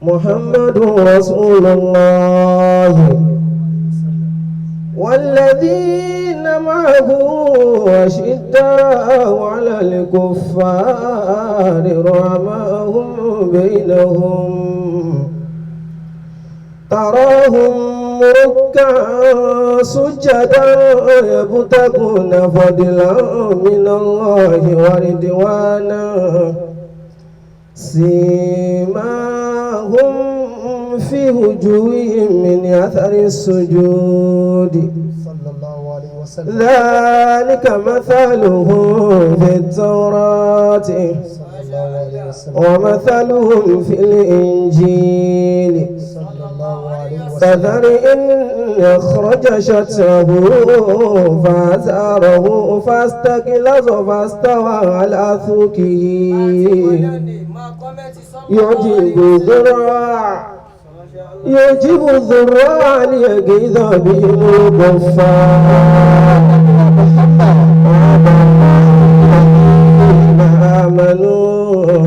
محمد رسول الله والذين معه أشداء على الكفار رحماء بينهم تراهم ركعا سجدا يبتغون فضلا من الله ورضوانا سيماهم في وجوههم من أثر السجود. صلى الله عليه وسلم. ذلك مثلهم في التوراة صلى الله عليه وسلم. ومثلهم في الإنجيل صلى الله عليه وسلم. كزرع أخرج شطأه فآزره فاستغلظ فاستوى على سوقه يعجب الزراع ليغيظ بهم الكفار. الذين آمنوا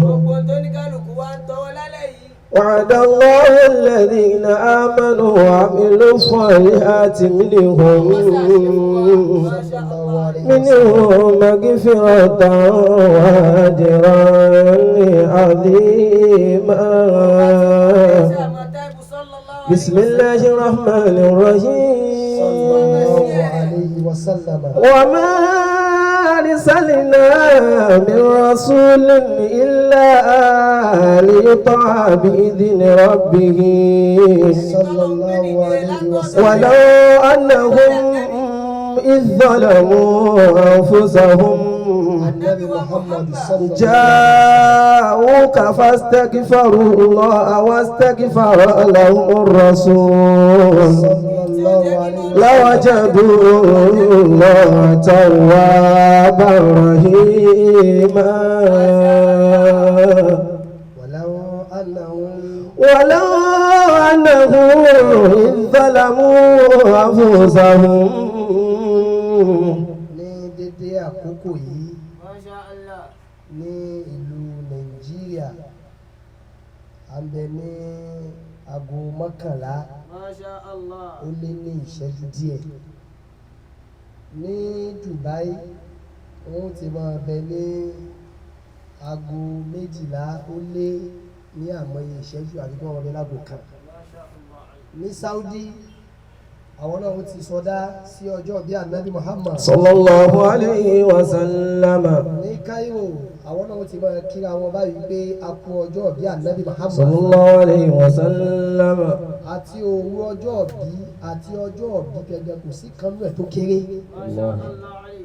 Gbogbo tó ní kálukú wa ń tọwọ́ lálẹ́ yìí. وعد الله الذين آمنوا وعملوا الصالحات منهم صلى الله عليه وسلم. منهم مغفرة وأجرا عظيما. بسم الله الرحمن صلى الرحيم. الله عليه وسلم. وما أرسلنا من رسول إلا ليطاع بإذن ربه. صلى الله عليه وسلم. ولو أنهم إذ ظلموا أنفسهم النبي محمد صلى الله جاءوك فاستغفروا الله واستغفر لهم الرسول صلى الله عليه وسلم. لوجدوا الله توابا رحيما. ولو أنهم ولو أنهم إذ ظلموا أنفسهم. Ní dédé àkókò yìí ní ìlú Nàìjíríà, à ń bẹ ní aago 11 ó lé ní ìṣẹ́jú díẹ̀. Ní Dubai, wọ́n ti máa bẹ ní aago 12 ó lé ní àmọye ìṣẹ́jú, àbí kí wọ́n máa bẹ láago 1. Ní Saudi, àwọn náà ó ti sọdá sí ọjọ́ bí Anabi Muhammad. صلى الله عليه وسلم. Ní Cairo, àwọn náà ó ti máa kíra wọn báyìí pé a kú ọjọ́ bí Anabi Muhammad. صلى الله عليه وسلم. Àti òru ọjọ́ bí àti ọjọ́ bí gẹ́gẹ́, kò sí kanú ẹ̀ tó kéré.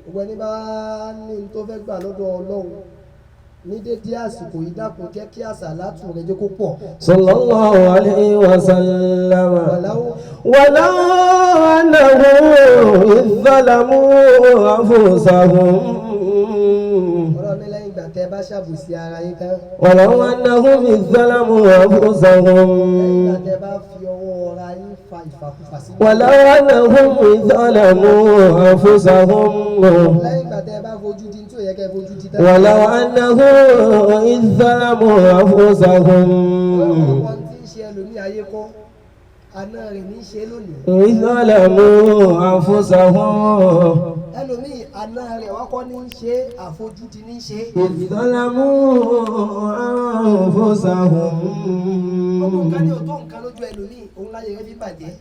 Gbogbo ẹni bá ní n tó fẹ́ gbà lọ́dọ̀ Ọlọ́run ní dédé àsìkò yìí, dákun, jẹ́ kí àsàlátù rẹ̀ jẹ́ kó pọ̀. صلى الله عليه وسلم. ولو ولو أنهم إذ ظلموا أنفسهم. Ọlọ́run ní lẹ́yìn ìgbà tẹ́ bá ṣàbòsí ara yín tán, ولو أنهم إذ ظلموا أنفسهم. lẹ́yìn ìgbà tẹ́ bá fi ọwọ́ ara yín fa ìfàkúfà sí, ولو أنهم إذ ظلموا أنفسهم. lẹ́yìn ìgbà tẹ́ bá fojú di tí ò yẹ kẹ́ fojú di tán, ولو أنهم إذ ظلموا أنفسهم. Ọ̀pọ̀ tí ń ṣe ẹlòmíì, ayé kọ́, àná rẹ̀ ní í ṣe lónìí. إذ ظلموا أنفسهم. Ẹlòmíì, àná rẹ̀ wá kọ́ ní í ṣe, àfojúdi ní í ṣe. إذ ظلموا أنفسهم. Gbogbo nǹkan ní òtó nǹkan lójú ẹlòmíì, òun láyé rẹ̀ fi bàjẹ́.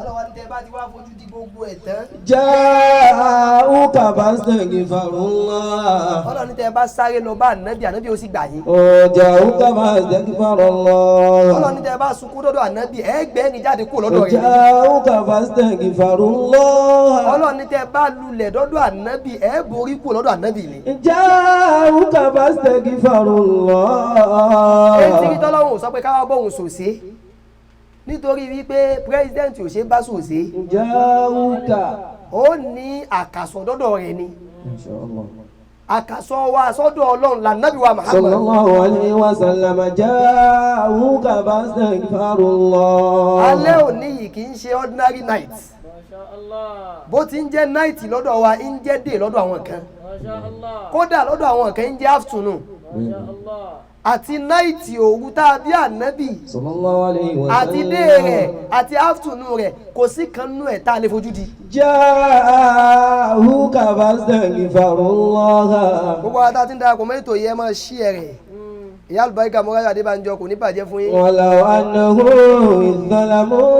Ọlọ́wà ní tẹ́ bá ti wá fojú di gbogbo ẹ̀ tán, جاءوك فاستغفروا الله. Ọlọ́run ní tẹ́ bá sáré lọ bá Ànábì, Ànábì ó sì gbà yín. جاءوك فاستغفروا الله. Ọlọ́run ní tẹ́ bá sunkún dọ́dọ̀ Ànábì, ẹgbẹ́ ni jáde kúrò lọ́dọ̀ rẹ̀. جاءوك فاستغفروا الله. Ọlọ́run ní tẹ́ bá lulẹ̀ dọ́dọ̀ Ànábì, ẹ borí kúrò lọ́dọ̀ Ànábì ni. جاءوك فاستغفروا الله. Etí kí tọ́lọ́hún sọ pé káwá bọ̀hún sòsé, nítorí wípé president ò ṣe bá sòsé. جاءوك. Ó ní àkàsọ̀ dọ́dọ̀ rẹ̀ ni. إن شاء الله. Àkàsọ̀ wa sọ́dọ̀ Ọlọ́run lànàbí wa صلى Muhammad. الله عليه وسلم. جاءوك فاستغفروا الله. Alẹ́ òní yìí kì í ṣe ordinary night. Bó ti ń jẹ́ night lọ́dọ̀ wa, ń jẹ́ day lọ́dọ̀ àwọn kan, kódà lọ́dọ̀ àwọn kan ń jẹ́ afternoon. Àti night òru tá a bí ànábì Sallallahu alayhi wa sallam. àti day rẹ̀ àti afternoon rẹ̀, kò sí kan nú ẹ̀ tá a lè fojú di. جاءوك فاستغفروا الله. Gbogbo àwọn tá a ti ń darapọ̀ mọ́ ètò yìí, ẹ máa ṣí ẹ rẹ̀. Ìyá àlùbáríkà Mọ́ráyọ̀ Adébánjọ, kò ní bàjẹ́ fún yín. ولو أنهم إذ ظلموا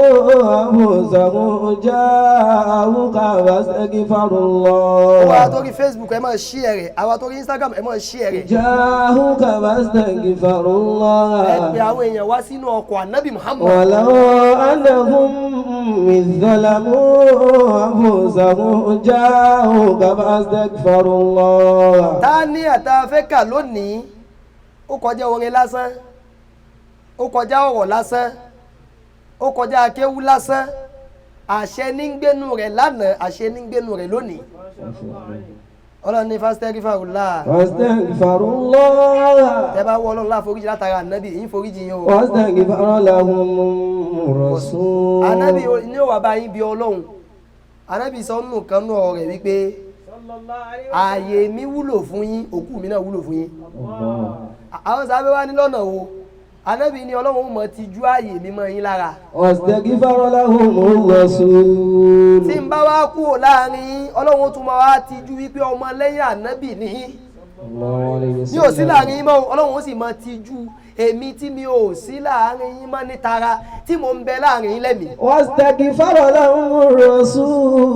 أنفسهم جاءوك فاستغفروا Gbogbo àwọn الله. tó rí Facebook, ẹ máa ṣí ẹ rẹ̀. Àwọn tó rí Instagram, ẹ máa ṣí ẹ rẹ̀. جاءوك فاستغفروا Ẹ pe الله. àwọn èèyàn wá sínú ọkọ̀ ànábì Muhammad. ولو أنهم إذ ظلموا أنفسهم جاءوك فاستغفروا الله. Ta ní àtàfẹ́ kà lónìí, ó kọjá orin lásán, ó kọjá ọ̀rọ̀ lásán, ó kọjá akéwú lásán. Àṣẹ ní ń gbénu rẹ̀ lánàá, àṣẹ ní ń gbénu rẹ̀ lónìí. Ọlọ́run ní فاستغفروا الله. فاستغفروا الله. Tẹ́ bá wọ Ọlọ́run láforíjì látara ànábì yín, foríjì yín o. واستغفر لهم الرسول. Ànábì ní ó wà bá yín bí Ọlọ́run. Ànábì sọ nù kan nù ọ̀rọ̀ rẹ̀ wípé ààyè mi wúlò fún yín, òkú mi náà wúlò fún yín. Àwọn sábẹ́ wá ní lọ́nà wo? Ànábì ní Ọlọ́run ó mọ̀ ti ju ààyè mi mọ́ yín lára. واستغفر لهم الرسول. Tí n bá wá kúrò láàrin yín, Ọlọ́run ó tún máa wá tijú wípé ọmọ lẹ́yìn ànábì ní mi ò sí láàrin yín mọ́ o, Ọlọ́run ó sì máa tijú èmi tí mi ò sí láàrin yín mọ́ ní tara, tí mò ń bẹ láàrin yín lẹ́mìí. واستغفر لهم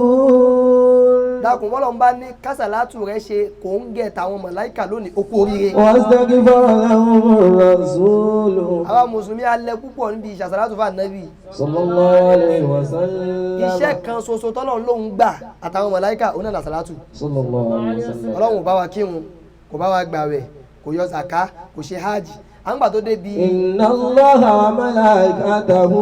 الرسول. Dákun, bọ́lọ̀ ń bá ní kásálátù rẹ ṣe kò ń gẹ̀ tàwọn màláíkà lónìí, ó kú oríire. واستغفر لهم الرسول. Àwa mùsùlùmí alẹ́ púpọ̀ níbi ìṣàsálátù fún ànábì. صلى الله عليه وسلم. Iṣẹ́ kan ṣoṣo tọ́lọ́run lóun gbà àtàwọn màláíkà, òun náà làsálátù. صلى الله عليه وسلم. Ọlọ́run ò bá wa kírun, kò bá wa gbàwẹ̀, kò yọ zàká, kò ṣe hajj, à ń gbà tó débi. إن الله وملائكته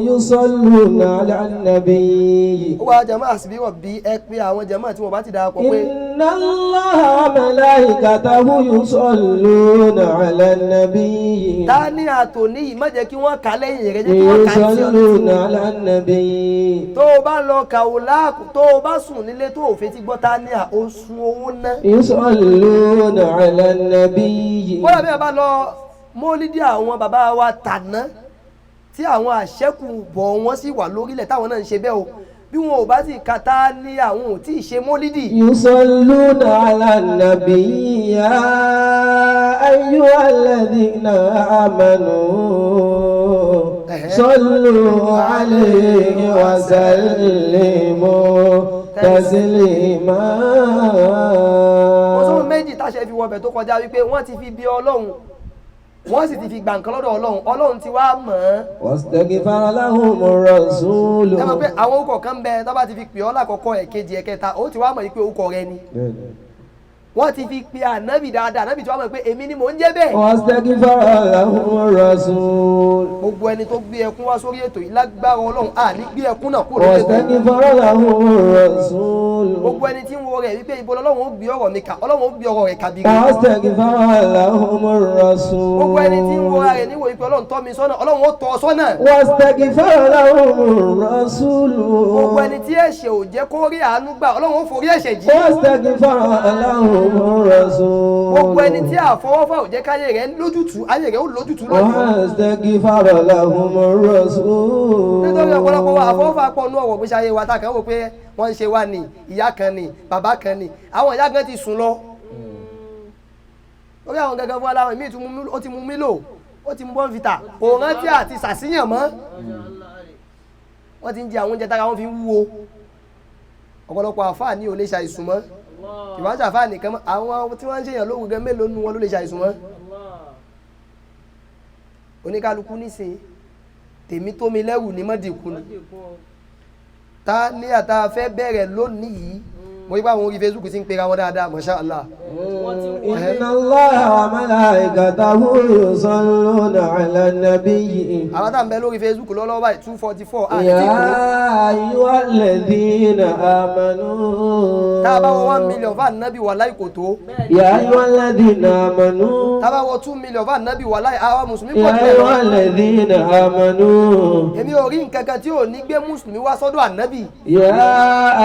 يصلون على النبي. Ó wá jama àsìbí wọ̀ bí ẹ pé àwọn jama tí wọ́n bá ti darapọ̀ pé. إن الله وملائكته يصلون على النبي. Ta ní àtò níyì, má jẹ́ kí wọ́n kà lẹ́yìn rẹ̀, jẹ́ kí wọ́n kà sí ọ. يصلون على النبي. Tó o bá lọ kàwé láàkú, tó o bá sùn nílé tó o fetí gbọ́ ta ní à, ó sun owó ná. يصلون على النبي. Kódà bí a bá lọ mólídìí àwọn bàbá wa tàná, tí àwọn àṣẹ́kù bọ̀ wọ́n sì wà lórílẹ̀, táwọn náà ń ṣe bẹ́ẹ̀ o, bí wọn ò bá sì ka ta ní, àwọn ò tí ì ṣe mólídìí. يصلون على النبي يا أيها الذين آمنوا صلوا عليه وسلموا تسليما. Mo sọ méjì táṣẹ fi wọbẹ̀ tó kọjá wípé wọ́n ti fi bí Ọlọ́run, wọ́n sì ti fi gbà nǹkan lọ́dọ̀ Ọlọ́run, Ọlọ́run ti wá mọ̀ ọ́n. واستغفر لهم الرسول. Ẹ mọ̀ pé àwọn orúkọ kan bẹ tó bá ti fi pè ọ́ lákọ̀ọ́kọ́, ẹ̀kejì, ẹ̀kẹta, ó ti wá mọ̀ yìí pé orúkọ rẹ ni. Wọ́n ti fi pe ànábì dáadáa, ànábì tí wọ́n mọ̀ pé èmi ni mò ń jẹ́ bẹ́ẹ̀. واستغفر لهم الرسول. Gbogbo ẹni tó gbé ẹkún wá sórí ètò yìí, lágbára Ọlọ́run, à ní gbé ẹkún náà kúrò lórí ètò yìí. واستغفر لهم الرسول. Gbogbo ẹni tí ń wo rẹ̀ wípé ibo lọ́lọ́run ó gbé ọ̀rọ̀ mi kà, Ọlọ́run ó gbé ọ̀rọ̀ rẹ̀ kàbírí. واستغفر لهم الرسول. Gbogbo ẹni tí ń wo rẹ̀ níwò wípé Ọlọ́run tọ́ mi sọ́nà, Ọlọ́run ó tọ́ ọ sọ́nà. واستغفر لهم الرسول. Gbogbo ẹni tí ẹ̀ṣẹ̀ ò jẹ́ kó rí àánú gbà, Ọlọ́run ó forí ẹ̀ṣẹ̀ jì. واستغفر لهم الرسول. Gbogbo ẹni tí àfọwọ́fà ò jẹ́ káyé rẹ̀ lójútùú, ayé rẹ̀ ó lójútùú lónìí. واستغفر لهم الرسول. Nítorí ọ̀pọ̀lọpọ̀ wa, àfọwọ́fà pọ̀ nú ọ̀wọ̀ gbèsè ayé wa, tá a kàn wò pé wọ́n ń ṣe wá ní ìyá kan ní bàbá kan ní, àwọn ìyá kan ti sùn lọ lórí àwọn gangan fún aláwọ̀ míì tún mú, ó ti mú mílò, ó ti mú Bournvita, kò rántí àti sàṣìyàn mọ́. Wọ́n ti ń jẹ àwọn oúnjẹ tára wọn fi ń wúwo. Ọ̀pọ̀lọpọ̀ àfáà ní ò lè ṣàìsùn mọ́. Ìwájú àfáà nìkan mọ́, àwọn tí wọ́n ń ṣèyàn lóhùn gan, mélòó nu wọn ló lè ṣàìsùn mọ́? Oníkálukú nísìnyí, tèmi tó mi lẹ́rù ní mọ́dìkú ni. Ta ní àtà fẹ́ bẹ̀rẹ̀ lónìí yìí, mo rí pé àwọn orí Facebook ti ń pera wọn dáadáa, masha Allah. إن الله وملائكته يصلون على النبي. Àwọn tá à ń bẹ lórí Facebook lọ́wọ́lọ́wọ́ báyìí, 244 àti يا ìkó. أيها الذين آمنوا. Tá a bá wọ 1 million fún ànábì, wàláì kò tó. يا أيها الذين آمنوا. Tá a bá wọ 2 million fún ànábì, wàláì àwa mùsùlùmí pọ̀ يا jù bẹ́ẹ̀ lọ. أيها الذين آمنوا. Èmi ò rí nǹkan kan tí ò ní gbé mùsùlùmí wá sọ́dọ̀ ànábì. يا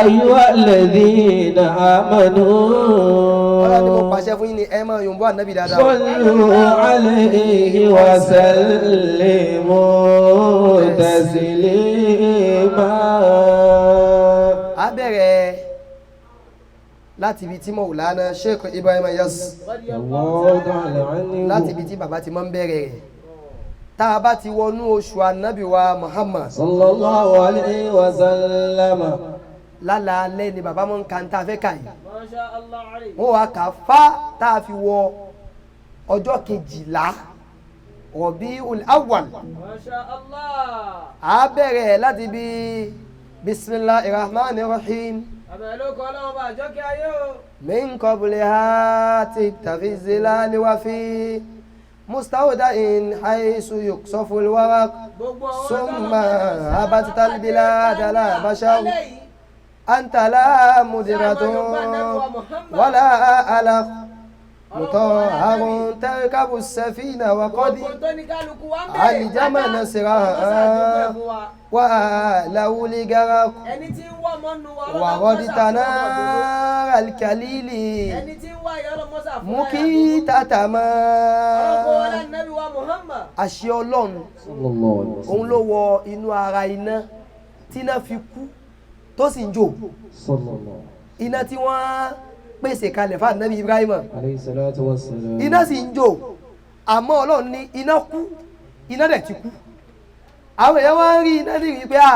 أيها الذين الذين آمنوا Ọlọ́run ni mo pàṣẹ fún yín ni ẹ máa yòǹbó ànábì dáadáa. صلوا عليه وسلموا تسليما. A bẹ̀rẹ̀ láti ibi tí Mawlana Sheikh Ibrahim Niass, الله تعالى عنه. láti ibi tí bàbá ti máa ń bẹ̀rẹ̀ rẹ̀ tá a bá ti wọnú oṣù ànábì wa Muhammad صلى الله عليه وسلم. Lálàálẹ̀ ni bàbá máa ń ka ń tá a fẹ́ kà yìí. Masha Allah alayhi. Wọ́n wá kà fá tá a fi wọ ọjọ́ 12 Rabiul Awwal. Masha Allah. A bẹ̀rẹ̀ láti bí bismillahir rahmanir rahim. Àbẹ̀rẹ̀ ló kọ́ ọlọ́run bá àjọkẹ́ ayé o. من قبلها تبتغي الظلال وفي مستودع حيث يقصف الورق. Gbogbo àwọn ثم tọ́lọ́run هبطت البلاد لا بشر lálẹ́ yìí. أنت لا مدرة ولا ألق مطهر تركب السفينة وقد Gbogbo tó ní kálukú wa ń bẹ̀rẹ̀. ألجم نسرها Ọlọ́run fún wa. وله لغرق. Ẹni tí ń wá ọmọ nu wa ọlọ́run وردت mọ́sà fún ọmọ dòdò. نار الكليل Ẹni tí ń wá ìyá ọlọ́mọ́sà fún مكيتة Ọlọ́run kó wọlé ما ànábì wa Muhammad. Àṣẹ Ọlọ́run صلى الله عليه وسلم. òun ló wọ inú ara iná tí iná fi kú tó sì ń jò. صلى الله Iná tí wọ́n pèsè kalẹ̀ fún ànábì Ibrahim, عليه الصلاة والسلام. iná sì ń jò, àmọ́ Ọlọ́run ní iná kú, iná dẹ̀ ti kú. Àwọn èèyàn wá ń rí iná ní rí pé à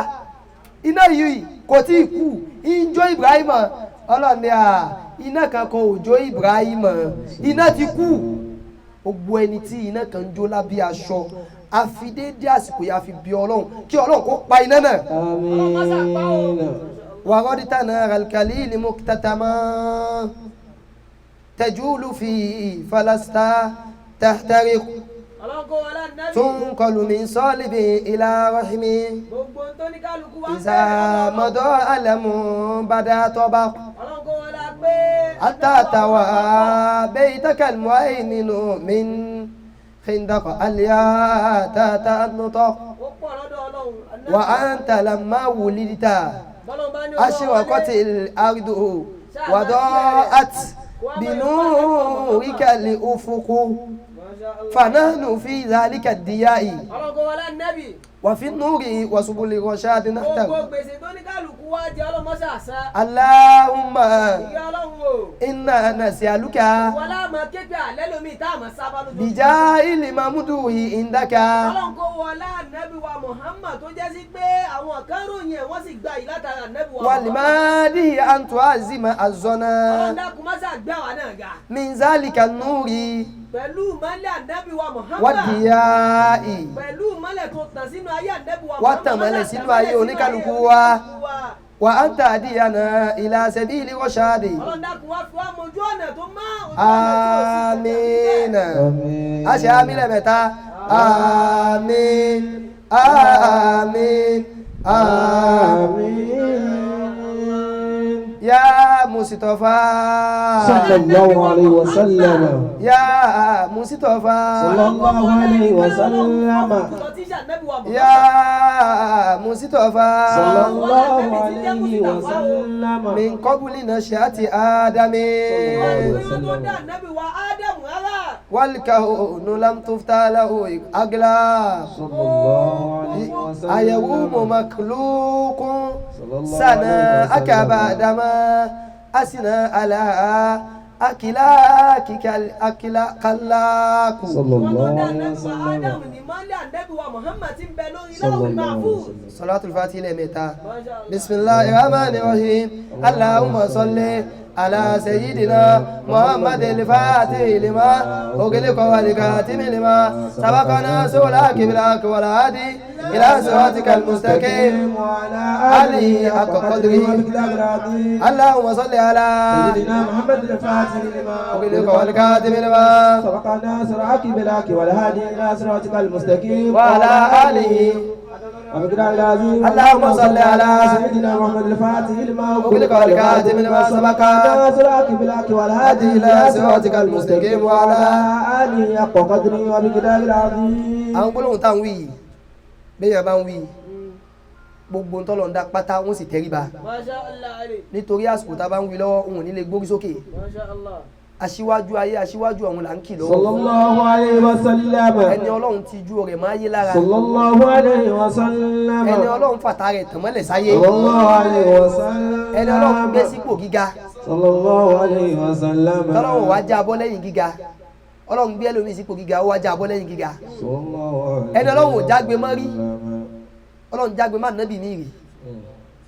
iná yìí kò tí ì kú, ń jó Ibrahim. Ọlọ́run ní à iná kan kan ò jó Ibrahim, iná ti kú. Gbogbo ẹni tí iná kan ń jó lábẹ́ aṣọ, àfi déédéé àsìkò yìí, àfi bí Ọlọ́run kí Ọlọ́run kó pa iná náà. آمين. وردت نار الكليل مكتتما تجول فيه فلست تحترق. Ọlọ́run kó wọlé ànábì. تنقل من صلب إلى رحم. Gbogbo tó ní kálukú wa ń إذا bẹ̀rẹ̀ lọ́dọ̀ مضى ألم بدا طبق. Ọlọ́run kó wọlé pé. حتى توى بيتك المهيمن من خندق الياتا النطق. Ó pọ̀ lọ́dọ̀ Ọlọ́run. Ànábì. وأنت لما ولدت Bọ́lọ́run bá ní ọlọ́run أشرقت wọlé. الأرض وضاءت بنورك الأفق. Masha Allah. فنحن في ذلك الضياء Ọlọ́run kó wọlé ànábì. وفي النور وسبل الرشاد Gbogbo نحتر. gbèsè tó ní kálukú wa jẹ ọlọ́mọṣà sá. اللهم Ìyá Ọlọ́run o. إنا نسألك Wọlé àmọ́ képe àlẹ́ lómi tá àmọ́ sábà lójoojúmọ́. بجاه الممدوح عندك. Ọlọ́run kó wọlé ànábì wa Muhammad tó jẹ́ sí pé àwọn kan ròyìn ẹ̀ wọ́n sì gba yìí látara ànábì wa Muhammad. والمادي أن تعزم Ọlọ́run الظنا dákun má ṣàgbé àwa náà ga. من ذلك النور Pẹ̀lú ìmọ́lẹ̀ ànábì wa Muhammad. والضياء. Pẹ̀lú ìmọ́lẹ̀ tó tàn sínú ayé ànábì wa Wá Muhammad. tàn mọ́lẹ̀ Má ṣe sínú tàn ayé mọ́lẹ̀ sínú oníkálukú ayé wa. oníkálukú wa. وأن تهدينا إلى سبيل الرشاد. Ọlọ́run dákun wá fi wá mojú ọ̀nà tó mọ́ ojú ọ̀nà tí ò sí آمين. آمين. A ṣe àmín lẹ́ẹ̀mẹ́ta. Àmín, àmín, àmín. آمين. يا مصطفى. صلى الله عليه وسلم. يا مصطفى. صلى الله عليه وسلم. يا مصطفى. صلى الله عليه وسلم. من قبل نشأة آدم والكون لم تفتح له أغلاق. صلى الله عليه وسلم. أيوم مخلوق صلى الله سناءك عليه وسلم. بعدما أثنى على أكلاكك الأكلاك. صلى الله عليه وسلم. صلى الله عليه وسلم. صلاة الفاتحة لميتا. بسم الله الرحمن الرحيم. اللهم صل على سيدنا محمد الفاتح لما أغلق والكاتم لما سبق ناصر الحق بالحق والهادي إلى صراطك المستقيم وعلى آله حق قدره. ومقداره العظيم. اللهم صل على سيدنا محمد الفاتح لما أغلق والكاتم لما سبق ناصر الحق بالحق والهادي إلى صراطك المستقيم وعلى آله ومقداره العظيم. اللهم صل على سيدنا محمد الفاتح لما أغلق والكاتم لما سبق ناصر الحق بالحق والهادي إلى صراطك المستقيم وعلى آله حق قدره ومقداره العظيم. Àwọn gbólóhùn tá à ń wí yìí, béèyàn bá ń wí Gbogbo ntọ́lọ̀ ń dá pátá wọ́n sì tẹríba. Masha Allah Ali. Nítorí àsìkò tá a bá ń wí lọ́wọ́ òun ò ní lè gbórí sókè. Masha Allah. Aṣíwájú ayé aṣíwájú ọ̀run là ń kì lọ́wọ́. Sallallahu alayhi wa sallam. Ẹni Ọlọ́run ti ju rẹ̀ máa yé lára. Sallallahu alayhi wa sallam. Ẹni Ọlọ́run fàtà rẹ̀ tàn mọ́lẹ̀ sáyé. Sallallahu alayhi wa sallam. Ẹni Ọlọ́run gbé sípò gíga. Sallallahu alayhi wa sallam. Tọ́lọ́run wá já abọ́ lẹ́yìn gíga. Ọlọ́run gbé ẹlòmíì sípò gíga ó wá já abọ́ lẹ́yìn gíga. Ẹni Ọlọ́run ò jágbe mọ́ rí. Ọlọ́run jágbe má nábì ní ìrì.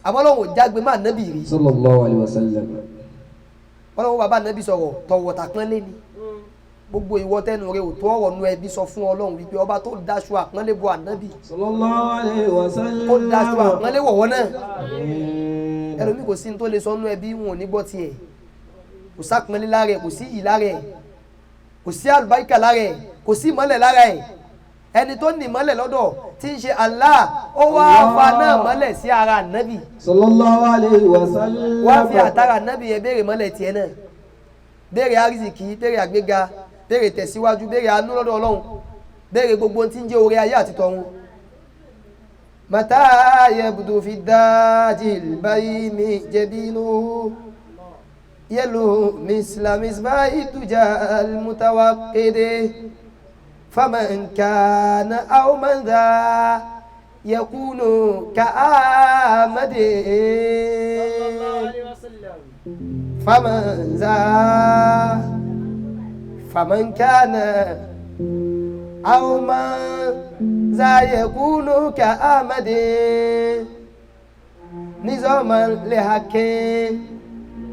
Àbọ̀ Ọlọ́run ò jágbe má nábì rí. Sallallahu alayhi wa sallam. Ọlọ́run bàbá nábì sọ̀rọ̀ tọ̀wọ̀tà pọ́nlé ni. Gbogbo ìwọ tẹnu rẹ ò tó ọ̀rọ̀ nu ẹbí sọ fún Ọlọ́run wípé ọba tó daṣọ àpọ́nlé bo ànábì. Sallallahu alayhi wa sallam. Ó daṣọ àpọ́nlé wọ̀wọ́ náà. Ẹlòmíì kò sí ní tó lè sọ nú ẹbí wọn ò ní gbọ́ tiẹ̀. Kò sápọ́nlé lára ẹ̀, kò sí iyì lára ẹ̀, kò sí àlùbáríkà lára ẹ̀, kò sí ìmọ́lẹ̀ lára ẹ̀. Ẹni tó ní ìmọ́lẹ̀ lọ́dọ̀ tí ń ṣe Allah ó wá fa náà mọ́lẹ̀ sí ara ànábì. Sallallahu alayhi wa sallam. Wá fi àtàrà ànábì yẹn béèrè mọ́lẹ̀ tiẹ̀ náà. Béèrè àrísìkí, béèrè àgbéga, béèrè tẹ̀síwájú, béèrè àánú lọ́dọ̀ Ọlọ́run, béèrè gbogbo tí ń jẹ́ oore ayé àti tọ̀run. Mata yabdu fi dajil bayni jabinu yelu misla misbahi tujal mutawaqqidi faman kana aw man dha yakunu ka'amadi. Sallallahu alayhi wa sallam. Faman za faman kana aw man za yakunu ka'amadi nizaman lihaqi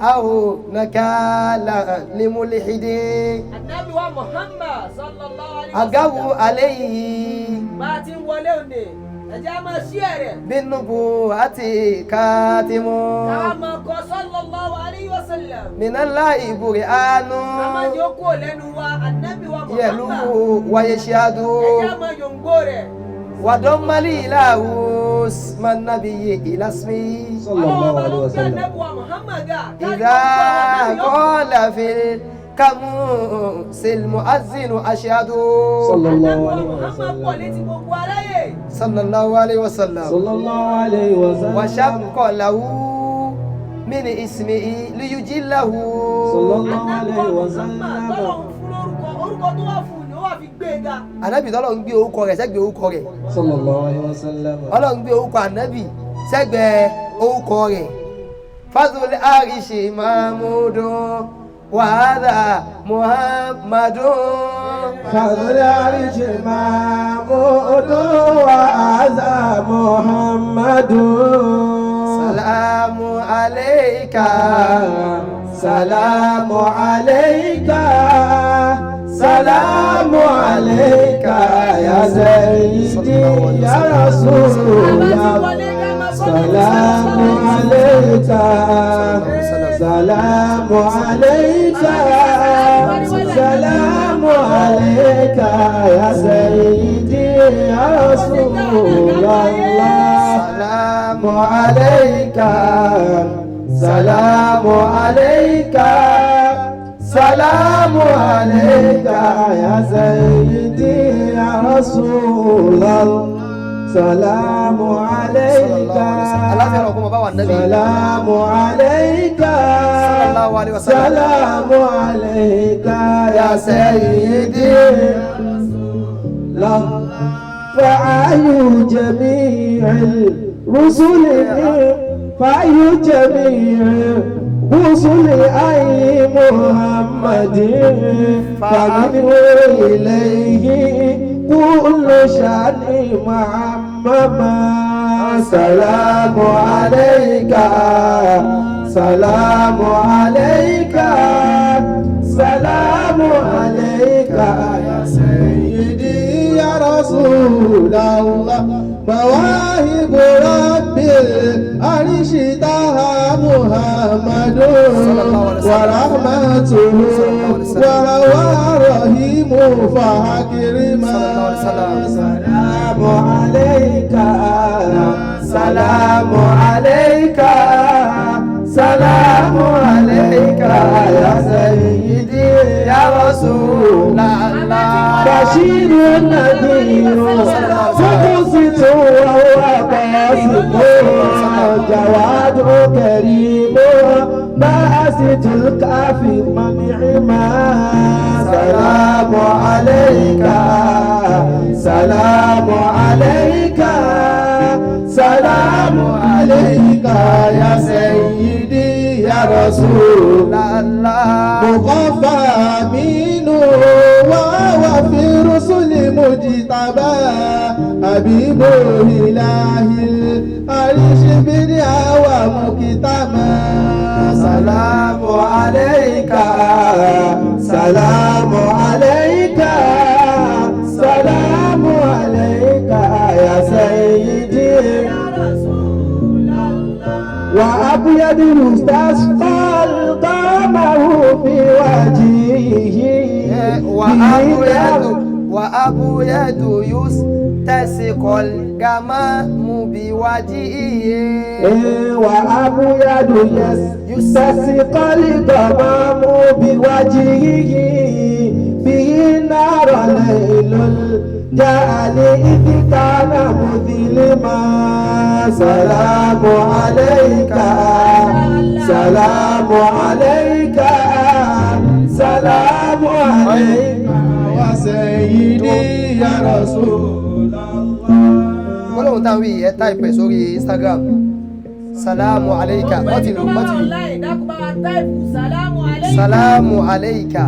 aw nakala limulhidi. Ànábì wa Muhammad sallallahu alayhi wa sallam. Agawu alayhi. Bá a ti ń wọlé òní, ẹ jẹ́ á máa ṣí ẹ̀rẹ̀. Binubu àti katimu. Ká máa kọ sallallahu alayhi wa sallam. Minallahi burhanu. Ká máa jẹ́ ó kúrò lẹ́nu wa, Ànábì wa Muhammad. Yẹlu wayeshadu. Ẹ jẹ́ á máa yòǹgbò rẹ̀. Wadọ́mọ́lì ìlàwù manabiyi ìlàsmi. Sallallahu alayhi wa sallam. Ànábì wa Muhammad ga. Ìdá qala fil kamu silmu azinu ashadu. Sallallahu alayhi wa Muhammad pọ̀ létí sallam. gbogbo aráyé. Sallallahu alayhi wa sallam. Sallallahu alayhi wa sallam. Washaqqa lahu min ismihi liyujillahu. Sallallahu alayhi wa Muhammad sallam. tọ́lọ́run fún lórúkọ, orúkọ tó wà fún ni ó wà fi gbé e ga. Ànábì tọ́lọ́run gbé orúkọ rẹ̀ sẹ́gbẹ̀ẹ́ orúkọ rẹ̀. Sallallahu alayhi wa sallam. Ọlọ́run gbé orúkọ ànábì sẹ́gbẹ̀ẹ́ orúkọ rẹ̀. Fadhul arishi mahmudun wa hadha muhammadun. Fadhul arishi mahmudun wa hadha muhammadun. Salamu alayka. Salamu alayka. Salamu alayka ya sayyidi ya Rasulullah. Salamu alayka. Salamu alayka. Salamu alayka ya sayyidi ya Rasulullah. Salamu alayka. Salamu alayka. Salamu alayka ya sayyidi ya Rasulullah. Salamu alayka. Aláfíà ọkọ bàbá wa nàbí. Salamu alayka. Sallallahu alayhi wa sallam. Salamu alayka ya sayyidi. Fa'ayu jami'il rusuli fa'ayu jami'il rusuli ay Muhammadin fa'amu ilayhi kullu shani mu'ammama. Salamu alayka. Salamu alayka. Salamu alayka ya sayyidi ya Rasulallah. Mawahib Rabbil arishi taha Muhammadun wa rahmatuhu wa rawa rahimu fahakirima. Salamu alayka. Salamu alayka. Salamu alayka ya sayyidi ya Rasulallah. بشير نذير مقسط وهو قاسط جواد كريم باسط الكافي منعما سلام عليك سلام عليك سلام عليك يا سيدي يا رسول الله مغفى منه وهو في رسل مجتبى حبيب إله العرش بدعا ومكتما سلام عليك سلام عليك سلام عليك يا سيدي يا رسول الله وأبيض مستسقى القمر في وجهه وأبيض يستسقى الغمام بوجهه وأبيض يستسقى الغمام بوجهه به نار ليل الجهل إذ كان مظلما سلام عليك سلام عليك سلام عليك يا سيدي يا رسول الله. Gbólóhùn táwọn yìí ẹ táìpù ẹ̀ sórí Instagram salamu aleika wọ́n ti lò wọ́n ti lò salamu aleika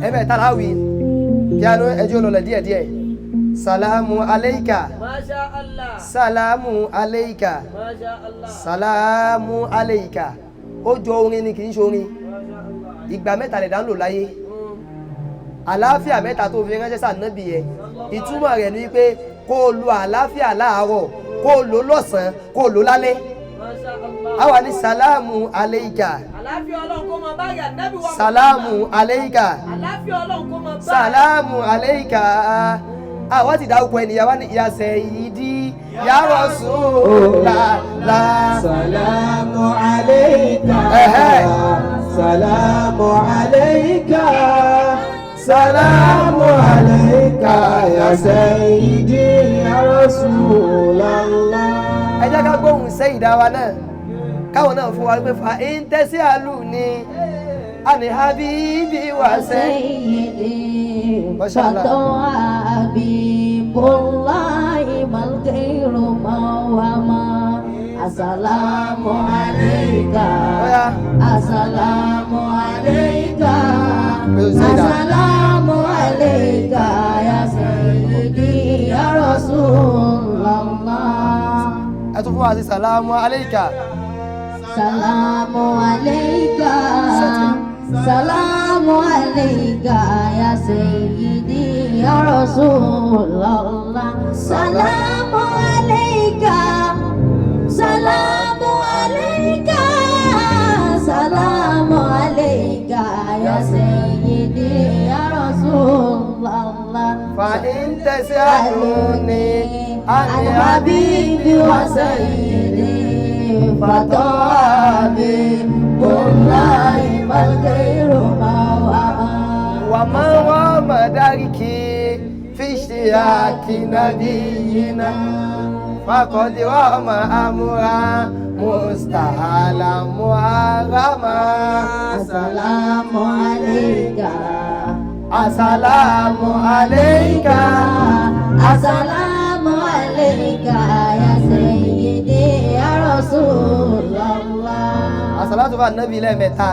ẹ̀mẹ́ta láwì piano ẹjọ́ lọlẹ̀ díẹ̀díẹ̀ salamu aleika Masha Allah. salamu aleika Masha Allah. salamu aleika ó jọ orin ni kì í ṣe orin Masha Allah. ìgbà mẹ́ta lè dá ń lò láyé àlàáfíà mẹ́ta tó fi ránṣẹ́ sànábì yẹn ìtumọ̀ rẹ̀ ni pé kó o lo àlàáfíà láàárọ̀ kó o lò lọ́sàn-án kó o lò lálẹ́ Masha Allah. àwa ní salamu aleika Àlàáfíà Ọlọ́run kó máa bá yà nábì wa. salamu aleika Àlàáfíà Ọlọ́run kó máa bá. salamu aleika àwa ti dárúkọ ènìyàn wa ní ya sayyidi ya Rasulullah. Salamu alayka Ẹ̀hẹ́. Salamu alayka Salamu alayka ya sayyidi ya Rasulallah. Ẹ jẹ́ ká gbóhùn sẹ́yìn dá wa náà káwọn náà fún wa pé fa íńtẹ́sí àlù ni àní habibi wa sẹ́yìn. سيدي ما شاء الله. فطوى حبيب الله ما الغير ما وما السلام عليك Ọya. السلام عليك سيدة. السلام عليك يا سيدي يا رسول الله Ẹ tún fún wa sí sàlámù aléìkà. سلام عليك سلام عليك يا سيدي يا رسول الله سلام عليك سلام عليك سلام عليك يا سيدي يا رسول الله Fa íńtẹ́sí àlù ni عن حبيبي وسيدي فطوابي والله ما الغير ما وما wà máa wá mọ̀dáríkì fi ṣe àkínàbí yìí náà. Fakọ̀dé wà máa amúra mustahala muharama. السلام عليك Asalamu alayka. السلام عليك يا سيدي يا رسول الله Àsàlátù fún Ànábì lẹ́ẹ̀mẹ́ta.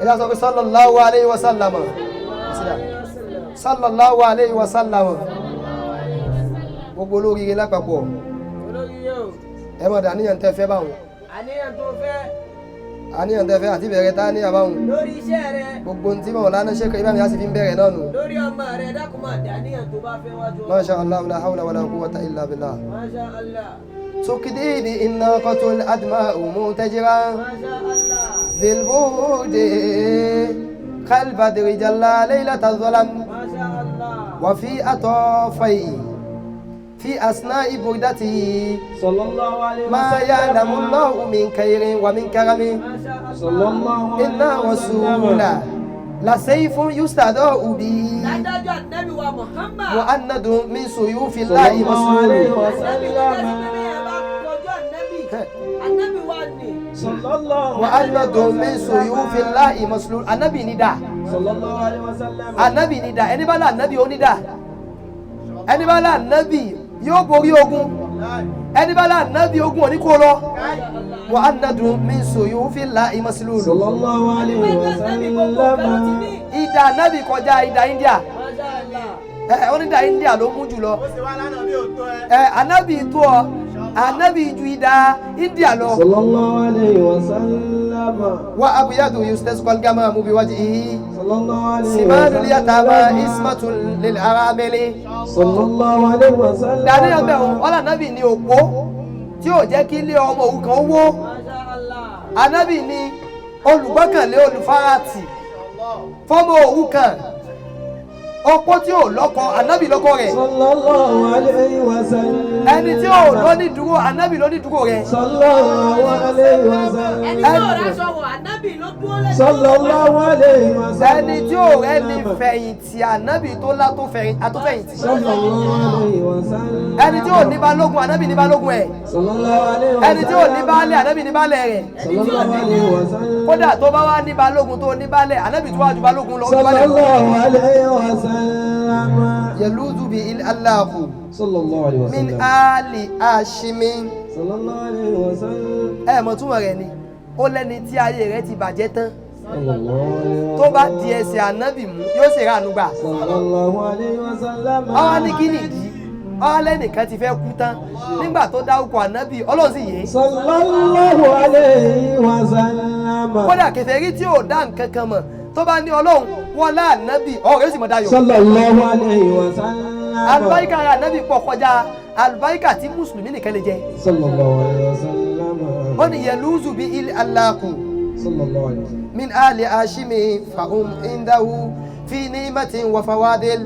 Ẹ já sọ pé sallallahu alayhi wa sallam. Sallallahu alayhi wa sallam. Gbogbo olóríire lápapọ̀. Olórí yóò. Ẹ mọ̀ dàníyàn tẹ́ fẹ́ báwọn. Àníyàn tó fẹ́ Àníyàn tẹ́ fẹ́ àti bẹ̀rẹ̀ tá ní àbáwọn. lórí iṣẹ́ rẹ Gbogbo ohun tí Mawlana Sheikh Ibrahim Inyas fi ń bẹ̀rẹ̀ náà nù. lórí ọmọ rẹ dákun máa dàníyàn tó bá fẹ́ wájú. Masha Allah la hawla wala quwwata illa billah. Masha Allah. تكدي الناقة الأدماء منتجرا Masha Allah. بالبرود كالبدر جلى ليلة الظلم Masha Allah. وفي أطافي في أثناء بردته Sallallahu alayhi wa ما sallam. يعلم الله من خير ومن كرم Masha Allah. Sallallahu alayhi إن wa sallam. رسول Lasayfun yustada'u bi. Dájúdájú ànábì wa Muhammad. Mu'annadun min suyufillahi maslul. Ànábì tó jẹ́ sí pé bẹ́ẹ̀ bá kọjú ànábì. Ànábì wa nì. Mu'annadun min suyufillahi maslul. Ànábì ní dà. Ànábì ní dà. Ẹni bá lá ànábì ó ní dà. Ẹni bá lá ànábì yóò borí ogun. Ẹni bá lá ànábì ogun ò ní kó lọ. Mu'annadun min suyufillahi maslul. Sallallahu alayhi wa Ànábì gbogbo nǹkan ló ti sallam. ní. Idà ànábì kọjá idà India. Masha Allah. Ẹ onídà India ló mú jùlọ. Ẹ ànábì tó ọ, ànábì ju idà India lọ. Sallallahu alayhi wa sallam. Wa abyadu yustasqal gamamu biwajhihi. Sallallahu alayhi wa Simanul yatama sallam. ismatun lil aramili. Sallallahu alayhi wa sallam. Dàníyàn bẹ̀ wọ́n wọ́n ànábì ní òpó tí ò jẹ́ kí ilé ọmọ òrukàn ó wó. Masha Allah. Ànábì ní olùgbọ́kànlé olùfarati fọ́mọ òrukàn. Opó tí ò lọ́kọ ànábì lọ́kọ rẹ̀. Sallallahu alayhi wa sallam. Ẹni tí ò lóní dúró ànábì lóní dúró rẹ̀. Sallallahu alayhi wa sallam. Ẹni tí ò ráṣọ wọ̀ ànábì ló dúró lẹ́yìn. Sallallahu alayhi wa sallam. Ẹni tí ò rẹ́ni fẹ̀yìntì ànábì tó lá tó fẹ̀yìntì. Sallallahu alayhi wa sallam. Ẹni tí ò ní balógun ànábì ní balógun ẹ̀. Sallallahu alayhi wa Ẹni tí ò ní baálé ànábì ní baálé rẹ̀. Sallallahu alayhi wa sallam. Kódà tó bá wá ní balógun tó ní baálé ànábì tó wá ju balógun lọ ó ju baálé lọ. Sallallahu alayhi wa sallam. Yaluzu bi il alahu Sallallahu alayhi wa min sallam. ali ashimi. Sallallahu alayhi wa sallam. Ẹ mọ̀ túmọ̀ rẹ̀ ni ó lẹ́ni tí ayé rẹ̀ ti bàjẹ́ tán Sallallahu alayhi wa tó bá di ẹsẹ̀ ànábì mú yóò sì rà ànúgbà. Sallallahu alayhi wa sallam. Ọwọ́ ní kí nìdí ọwọ́ lẹ́nìkan ti fẹ́ kú tán nígbà tó dárúkọ ànábì Ọlọ́run sì yé. Sallallahu alayhi wa sallam. Kódà kèfèrí tí ò dá nǹkan kan mọ̀ tó bá ní Ọlọ́run wọ́n lá ànábì ọ̀rẹ́ yóò sì mọ̀ dayọ̀. Sallallahu alayhi wa sallam. Àlùbáríkà ara ànábì pọ̀ kọjá àlùbáríkà tí mùsùlùmí nìkan lè jẹ. Sallallahu alayhi wa sallam. Ó ní yẹlúùzù bí il aláàkù Sallallahu alayhi wa sallam. min ali ashimi fahum indahu fi ni'matin wa fawadil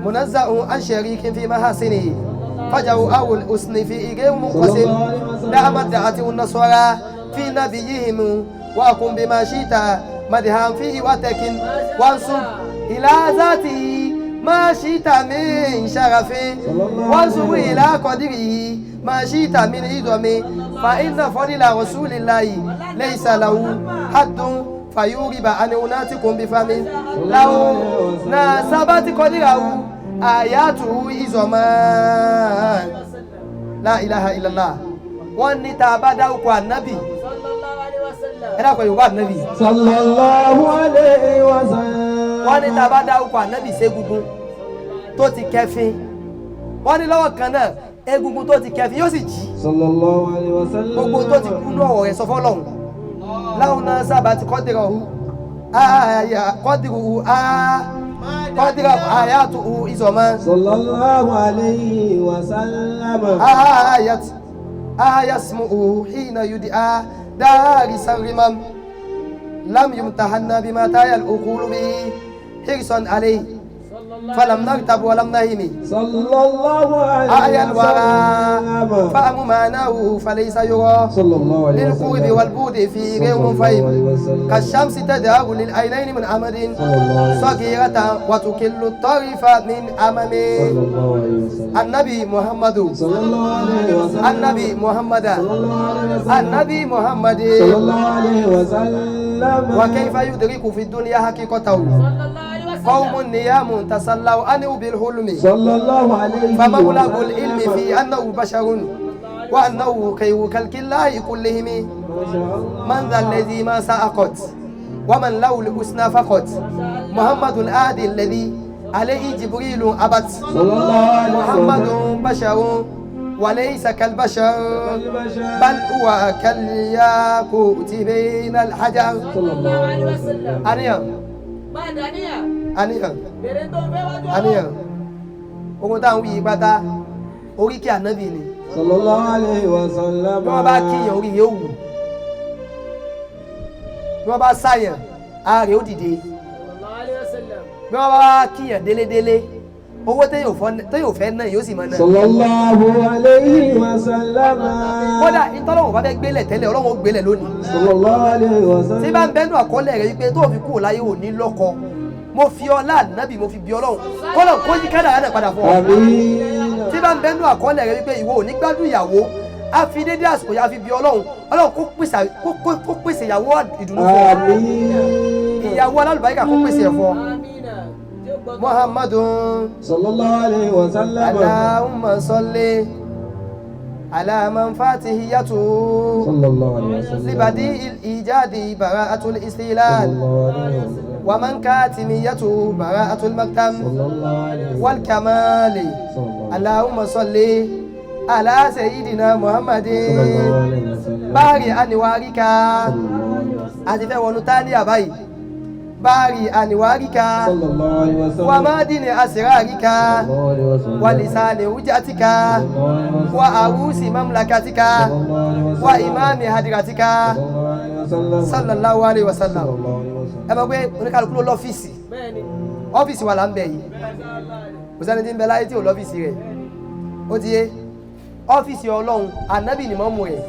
munazza'un an sharikin fi mahasini fajahu awul usni fi igé munqasim da'amat da'ati an-nasara fi nabiyihim wa kun bima shita madhan fihi wa takin wansub ila zatihi ma shita min sharafi wansub ila qadrihi ma shita min idami fa inna fadila rasulillahi laysa lahu haddun fayuriba an unatikum bifami lahu nasabati qadirahu ayatuhu izoma la ilaha illallah. Wọ́n ní tá a bá dárúkọ ànábì Sallallahu alayhi wa sallam. ẹ dákọ̀ Yorùbá ànábì. Sallallahu alayhi wa sallam. Wọ́n ní tá a bá dárúkọ ànábì ségungun tó ti kẹfin. Wọ́n ní lọ́wọ́ kan náà egungun tó ti kẹfin yóò sì jí. Sallallahu alayhi wa sallam. Gbogbo tó ti kú náà ọ̀rẹ́ sọ fọ́lọ́hún. Láwọn náà sábà ti kọ́dìrọ̀ hu àyà kọ́dìrù hu á kọ́dìrọ̀ àyàtú hu ìsọ̀mọ́. Sallallahu alayhi wa sallam. Ayat ayasmuhu hina yud'a dari sarrimam lam yumtahanna bima taya al-uqulu bihi hirsan alayhi falam nartab wa lam nahimi Sallallahu alayhi aya wa al-wara sallam. fa'amu ma'nahu falaysa yura Sallallahu alayhi wa للقرب sallam. والبعد في غير منفهم كالشمس تذهب للعينين من أمد صغيرة وتكل الطرف من أمام Sallallahu alayhi wa sallam. النبي محمد Sallallahu alayhi wa sallam. النبي محمد Sallallahu alayhi wa sallam. النبي محمد Sallallahu alayhi wa sallam. وكيف يدرك في الدنيا حقيقته Sallallahu alayhi wa sallam. قوم نيام تسلوا عنه بالحلم Sallallahu alayhi wa فمبلغ sallam. العلم في أنه بشر وأنه خير خلق الله كلهم ما شاء الله. من ذا الذي ما سأقت ومن له الحسنى فقط محمد الآدي الذي عليه جبريل أبت Sallallahu alayhi wa محمد sallam. بشر وليس كالبشر بل هو كالياقوت بين الحجر. Sallallahu alayhi wa sallam. Àníyàn Máa dàníyàn. àníyàn Bèrè tó ń fẹ́ wájú Ọlọ́run. àníyàn ogun táwọn wí yìí pátá oríkì ànábì ni. Sallallahu alayhi wa sallam. Bí wọ́n bá kíyàn orí yóò wù, bí wọ́n bá sáyàn ara rẹ̀ ó dìde, Sallallahu alayhi wa sallam. bí wọ́n bá kíyàn délédélé Owó téyàn fẹ́ náà yóò sì máa ná. Sallallahu alayhi wa sallam. Kódà ìtọ́lọ́wọ̀n bá fẹ́ gbélẹ̀ tẹ́lẹ̀, Ọlọ́run ó gbélẹ̀ lónìí. Sallallahu alayhi wa sallam. Tí bá ń bẹ́nu àkọọ́lẹ̀ rẹ̀ wípé tó fi kúrò láyé ò ní lọ́kọ, mo fi ọlá ànábì, mo fi bí Ọlọ́run kọ́lọ̀ kó yí kádàrá náà padà fún ọ. Àmín. Tí bá ń bẹ́nu àkọọ́lẹ̀ rẹ̀ wípé ìwọ ò ní gbádùn ìyàwó, a fi dédé àsìkò yà fi bí Ọlọ́run, Ọlọ́run kó pèsè ìyàwó ìdùnnú fún ọ. Àmín. Ìyàwó alálùbáríkà kó pèsè ẹ̀ fún ọ. Muhammadun Sallallahu alayhi wa sallam. Allahumma salli ala man fatihiyatu Sallallahu alayhi wa sallam. libadi ijadi bara'atul istilal Sallallahu alayhi wa sallam. wa man katimiyatu bara'atul maktam Sallallahu alayhi wa wal kamali. sallam. Allahumma salli ala sayyidina Muhammadin Sallallahu alayhi wa sallam. bari anwarika. Sallallahu alayhi wa sallam. Àti fẹ́ wọnú tání àbáyìí. Bari anwarika Sallallahu alayhi wa sallam. wa madini asrarika Sallallahu alayhi wa sallam. wa lisani hujatika Sallallahu alayhi wa sallam. wa arusi mamlakatika Sallallahu alayhi wa sallam. wa imami hadratika Sallallahu alayhi wa sallam. sallallahu alayhi wa sallam. Sallallahu alayhi wa sallam. Ẹ mọ̀ pé oníkàlùkù ló lọ́fíìsì, ọ́fíìsì wa là ń bẹ̀ yìí, kò sẹ́ni tí ń bẹ láyé tí ò lọ́fíìsì rẹ̀. Ó ti yé ọ́fíìsì Ọlọ́run, ànábì ni mọ́mú rẹ̀.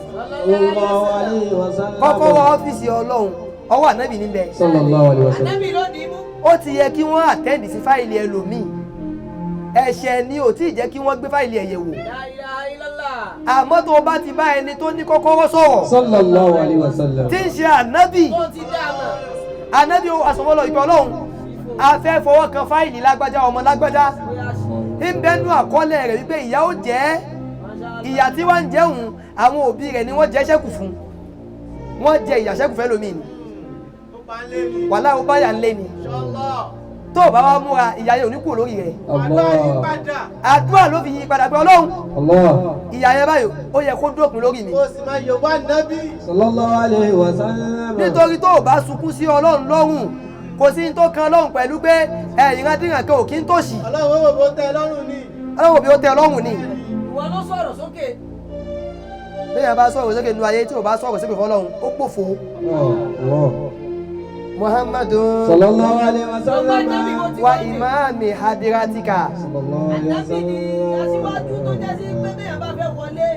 Sallallahu alayhi wa sallam. Kọ́kọ́rọ́ ọ́fíìsì Ọlọ́run ọwọ́ ànábì ní bẹ. Sallallahu alayhi wa sallam. Ànábì ló dì í mú. Ó ti yẹ kí wọ́n àtẹ́ǹdì sí fáìlì ẹlòmíì, ẹ̀ṣẹ̀ ni ò tí ì jẹ́ kí wọ́n gbé fáìlì ẹ̀yẹ̀ wò. La ilaha illallah. Àmọ́ tó o bá ti bá ẹni tó ní kọ́kọ́rọ́ sọ̀rọ̀ Sallallahu alayhi wa sallam. tí ń ṣe ànábì, Ó ti dá a mọ̀. ànábì ó àsọmọlọ ìgbà Ọlọ́run a fẹ́ fọwọ́ kan fáìlì lágbájá ọmọ lágbájá, ń bẹ́nu àkọọ́lẹ̀ rẹ̀ wípé ìyà ó jẹ́, ìyà tí wọ́n ń jẹun àwọn òbí rẹ̀ ni wọ́n jẹ́ ṣẹ́kù fún, wọ́n jẹ ìyà ṣẹ́kù fẹ́ lómi ni, wàhálà ó báyà ń lé ni. Tó o bá wá múra ìyà yẹn ò ní kúrò lórí rẹ̀. Allah. Àdúrà ló fi yí padà pé Ọlọ́run Allah. ìyà yẹn báyìí ó yẹ kó dópin lórí mi. Sallallahu alayhi wa sallam. Nítorí tó o bá sunkún sí Ọlọ́run lọ́rùn, kò sí ní tó kan Ọlọ́run pẹ̀lú pé ẹ̀yìn rádìrán kan ò kí ń tòṣì. Ọlọ́run ò bó tẹ́ lọ́rùn ni. Ọlọ́run òbí ó tẹ́ Ọlọ́run ni. Ìwọ ló sọ̀rọ̀ sókè. Bẹ́ẹ̀ bá sọ̀rọ̀ sókè nínú ayé, tí o bá sọ̀rọ̀ sókè fọlọ́run ó pòfo. Allah. Muhammadun Sallallahu alayhi wa sallam. wa imami hadiratika. Sallallahu alayhi wa Ànábì ni aṣíwájú tó jẹ́ sí pé téèyàn bá fẹ́ wọlé.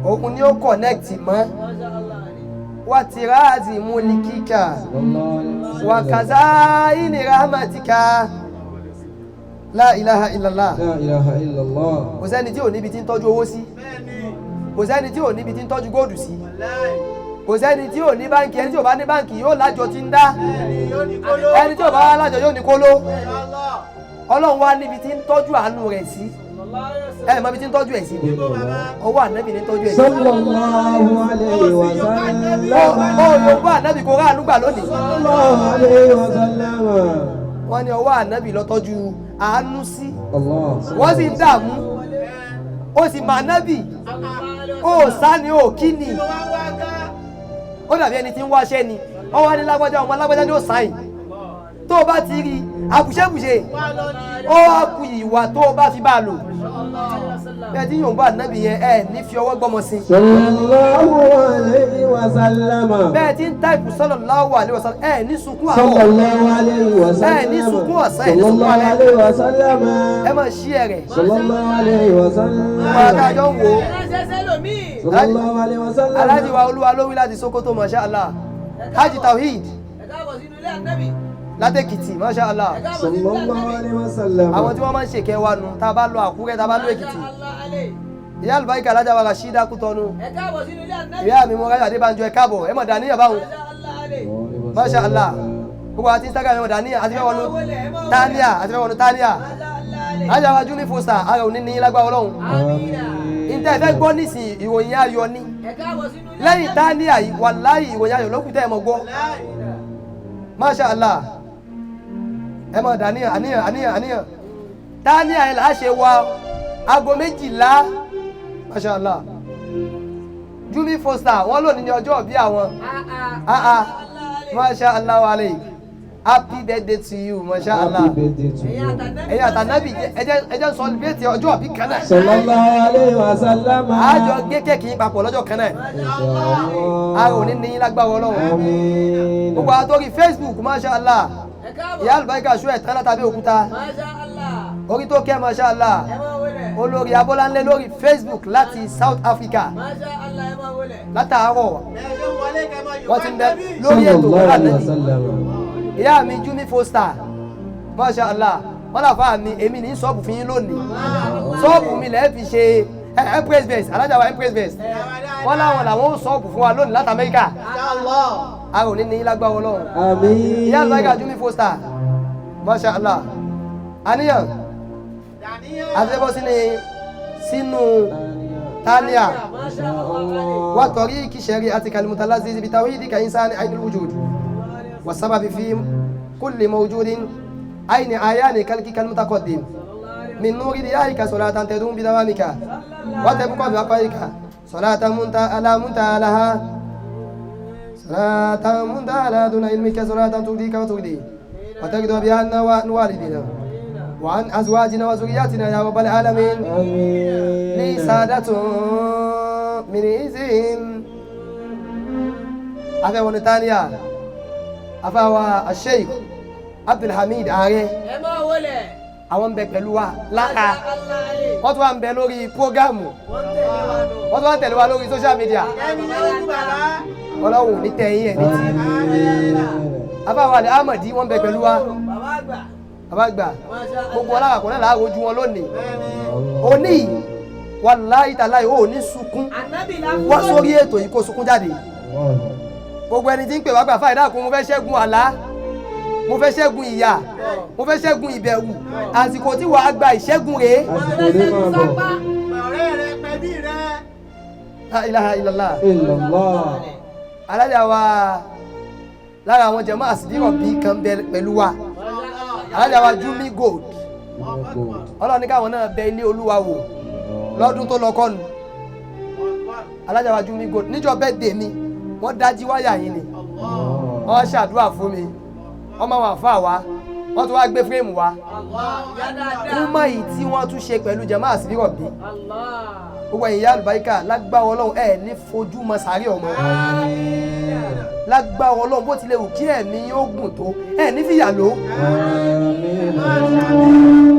Òun ni ó connect mọ́. Masha Allah. Wa tirazi mulikika Sallallahu alayhi wa sallam. wa kazaini rahmatika. La ilaha illallah. La ilaha illallah. Kò sẹ́ni tí ò níbi tí ń tọ́jú owó sí. Kò sẹ́ni tí ò níbi tí ń tọ́jú góòdù sí. Kò sẹ́ni tí ò ní báǹkì, ẹni tí ò bá ní báǹkì yóò lájọ tí ń dá. Ẹni tí ò bá lájọ yóò ní kóló. Ọlọ́run wá níbi tí ń tọ́jú àánú rẹ̀ sí. Ẹ mọ ibi tí ń tọ́jú ẹ̀ sí. Ọwọ́ ànábì ní tọ́jú ẹ̀ sí. Sallallahu alayhi wa sallam. Ó yóò bá ànábì kó ráàánú gbà lónìí. Sallallahu alayhi wa sallam. Wọ́n ní ọwọ́ ànábì ló tọ́jú àánú sí. Allah. Wọ́n sì ń dààmú. Ó sì mà ànábì. Ó sá ni ó kí ni. Ó dàbí ẹni tí ń wáṣẹ́ ni. Ó wá ní lágbájá ọmọ lágbájá ni ó sáyìn. Tó o bá ti rí àbùṣẹ́bùṣe, ó wá ku ìwà tó o bá fi bá a lò. Bẹ́ẹ̀ tí yóò bá ànábì yẹn ẹ ní fi ọwọ́ gbọ́mọ sí. Sallallahu alayhi wa sallam. Bẹ́ẹ̀ tí ń táìpù sallallahu alaihi wasallam ẹ ní sunkún àárọ̀. Sallallahu alayhi wa sallam. Ẹ ní sunkún ọ̀sán, ẹ ní sunkún Sallallahu alẹ́. alayhi wa sallam. Ẹ máa ṣí ẹ rẹ̀. Sallallahu alayhi wa sallam. Wọ́n adájọ́ ń wò ó. Ránṣẹ́ sẹ́lòmíì. Sallallahu alayhi wa sallam. Alhaji wa Olúwa ló wí láti Sokoto, masha Allah. Haji Tawhid Ẹ káàbọ̀ sínú ilé ànábì. látẹ̀kìtì, masha Allah. Ẹ káàbọ̀ sínú ilé Sallallahu ànábì. alayhi wa sallam. Àwọn tí wọ́n máa ń ṣèkẹ́ wa nù, tá a bá lọ Àkúrẹ́, tá a bá lọ Èkìtì. Masha Allah alayhi. Ìyá àlùbáríkà alájà wa Rashida Kútọ́nù. Ẹ káàbọ̀ sínú ilé ànábì. Ìyá mi mo ráyọ̀ Adébánjọ, ẹ káàbọ̀, ẹ mọ̀ dàníyàn báwọn. Masha Allah alayhi. Masha Allah. Gbogbo àti Instagram ẹ mọ̀ dàníyàn, àti fẹ́ wọnú Tania, àti fẹ́ wọnú Tania. Masha Allah alayhi. Alájà wa Júní Foster, ara òní ní lágbára Ọlọ́run. Amina. Ìtẹ́ ẹ fẹ́ gbọ́ nísìnyí ìròyìn ayọ̀ ni. Ẹ káàbọ̀ sínú ilé Lẹ́yìn ànábì. Tania yìí, wàláhì ìròyìn ayọ̀ lókùn tẹ́ ẹ mọ̀ gbọ́. Masha Allah. Ẹ mọ̀ dàníyàn, àníyàn, àníyàn, àníyàn. Tania yẹn là á ṣe wa aago 12. Masha Allah. Júmi Foster, wọ́n lónìí ní ọjọ́ ìbí àwọn. Ah Ah ah. Masha Allah alayhi. Happy birthday to you, Masha Allah. Happy birthday to you. Ẹ̀yin àtànábì ẹ jẹ́ ń celebrate ọjọ́ ìbí kan náà. Sallallahu alayhi wa sallam. Àjọ gé kéèkì yín papọ̀ lọ́jọ́ kan náà. Inshallah. A ò ní ní yín lágbára Ọlọ́run. Àmín. Gbogbo àwọn tó rí Facebook, Masha Allah. Ẹ káàbọ̀. Ìyá àlùbáríkà ṣú ẹ̀ tán látàbí òkúta. Masha Allah. Orí tó kẹ́, masha Allah. Ẹ máa wọlé. Olórí Abọ́láńlé lórí Facebook láti South Africa. Masha Allah, ẹ máa wọlé. Látàárọ̀ Bẹ́ẹ̀ ṣe ń wọlé kẹ́ máa wọ́n ti ń bẹ Ànábì. lórí ètò Sallallahu pẹ̀lú alaihi Ànábì. wasallam. Ìyá mi Jumi Foster, masha Allah, wọ́n làfà mi, èmi ní sọ́ọ̀bù fún yín lónìí. Sọ́ọ̀bù mi lẹ́ẹ̀ fi ṣe Empress Best, alájà wa Empress Best, wọ́n láwọn làwọn ó sọ́ọ̀bù fún wa lónìí láti Amẹ́ríkà. Inshallah. A ò ní ní lágbára Ọlọ́run. Àmín. Ìyá àlùbáríkà Jumi Foster, masha Allah. Àníyàn Dàníyàn. àti bọ́ sínú tania. Masha Allah. Wa tariqi shari'atika al-mutalazzaz bi tawhidika insani ainul wujud wa sababi fi kulli mawjudin aini ayani khalqika al-mutaqaddim min nuri diyaika salatan tadum bi dawamika wa tabqa bi baqaika salatan munta ala munta laha salatan munta ala duna ilmika salatan turdika wa turdi wa tagdu biha anna wa an walidina wa an azwajina wa zurriyatina ya rabbal alamin. Àmín. لي سادة من إذن afẹ́ tania afáwa Sheikh Abdulhamid Ààrẹ. Ẹ máa wọlé. Àwọn ń bẹ pẹ̀lú wa lára. Masha Allah alẹ́. Wọ́n tún wà ń bẹ lórí prógámù. Wọ́n tẹ̀lé wa nù. Wọ́n tún wà ń tẹ̀lé wa lórí social media. Ẹni yóò kú bàbá. Ọlọ́run ò ní tẹ̀ yín ẹ̀ ní tí. Afáwa alẹ́ Ahmadi, wọ́n ń bẹ pẹ̀lú wa. Bàbá àgbà. Bàbá àgbà. Masha Allah. Gbogbo aláwàkọ̀ náà làá rojú wọn lónìí. Òní wàláhì tàláhì, ò ní sunkún. Ànábì la fún Wá sórí ètò yìí kó sunkún jáde. Gbogbo ẹni tí ń pè wá gbà fáyidá kún, mo fẹ́ ṣẹ́gun àlá, mo fẹ́ ṣẹ́gun ìyà, mo fẹ́ ṣẹ́gun ìbẹ̀rù, àsìkò tí wàá gba ìṣẹ́gun rèé. Àsìkò ní máa bọ̀. Ọ̀rẹ́ rẹ pẹ̀bí rẹ. La ilaha illallah. Illallah. Alájà wa lára àwọn jẹ̀mọ́ àsìdírọ̀ bí kan bẹ pẹ̀lú wa, alájà wa Jumi Gold, Ọlọ́run ní káwọn náà bẹ ilé Olúwa wò lọ́dún tó lọ kọ́nu. Alájà wa Jumi Gold, níjọ́ bẹ́ẹ̀ dè mí, wọ́n dájí wáyà yìí ni wọ́n ṣàdúrà fún mi, wọ́n máa wà fún àwa, wọ́n tún wá gbé fírèmù wa. Allah ya dáadáa. Kúmọ̀ yìí tí wọ́n tún ṣe pẹ̀lú jẹ̀mọ́ àsìdírọ̀ bí. Allah. Gbogbo ẹ̀yin ìyá àlùbáríkà, lágbára Ọlọ́run, ẹ̀ ní fojú mọ sàárè ọmọ. Lágbára Ọlọ́run, bó tilẹ̀ wù kí ẹ̀mí yóò gùn tó, ẹ̀ ní fìyà ló.